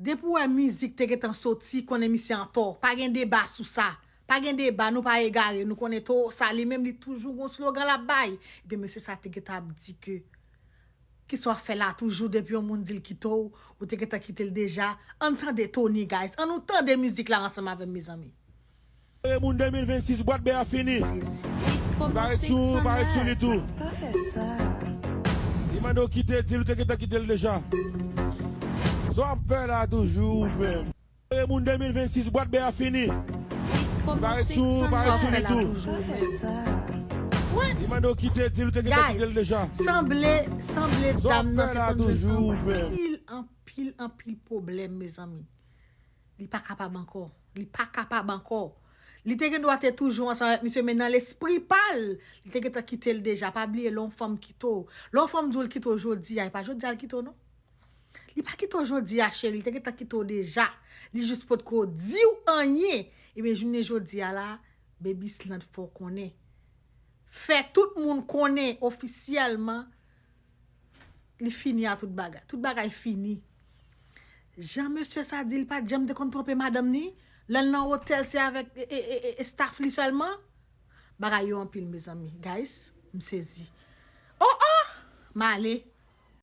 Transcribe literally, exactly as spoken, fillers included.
Depi w wè mizik te gentan soti, konnen misye antò. Pa gen deba sou sa. Pa gen deba, nou pa egare. Nou konnen to sa li menm li toujou gon slogan l ap bay. Ebyen mesye sa te gentan ap di ke kisa w ap fè la toujou depi yon moun di l kite w, ou te gentan kite l deja. Ann tande Tony guys. Ann nou tande mizik la ansanm avè m mezanmi. Premye moun de mil vennsis bwat bè a fini. Li parèt sou, parèt sou li tou. Pa fè sa. Li mande w kite, di l ou te gentan kite l deja. Sa w ap fè la toujou ou menm? Premye moun de mil vennsis bwat bè a fini. Li parèt sou, parèt sou li tou. Pa fè sa. Li mande w kite, di l ou te gentan kite l deja. Sanble, sanble dam nan te konn jwenn anpil, anpil, anpil pwoblèm mezanmi. Li pa kapab ankò. Li pa kapab ankò. Li te gen dwa te toujou ansanm avèk misye, men nan lespri pa l, li te gentan kite l deja. Pa bliye, lè yon fanm kite w, lè yon fanm di w l kite w jodi a, e pa jodi a l kite w non. Li pa kite w jodi a, cheri, li te gentan kite w deja. Li jis potko di w anyen. Ebyen, jounen jodi a la, Baby Slant fè w konnen. Fè tout moun konnen ofisyèlman li fini a tout bagay. Tout bagay fini. Jan mesye sa di, li pa t janm te konn twonpe madanm ni. Lè l nan otèl, se avèk e, e, e, e, staff li sèlman. Bagay yo anpil, mezanmi. Guys, m sezi. Oh, oh! M ale.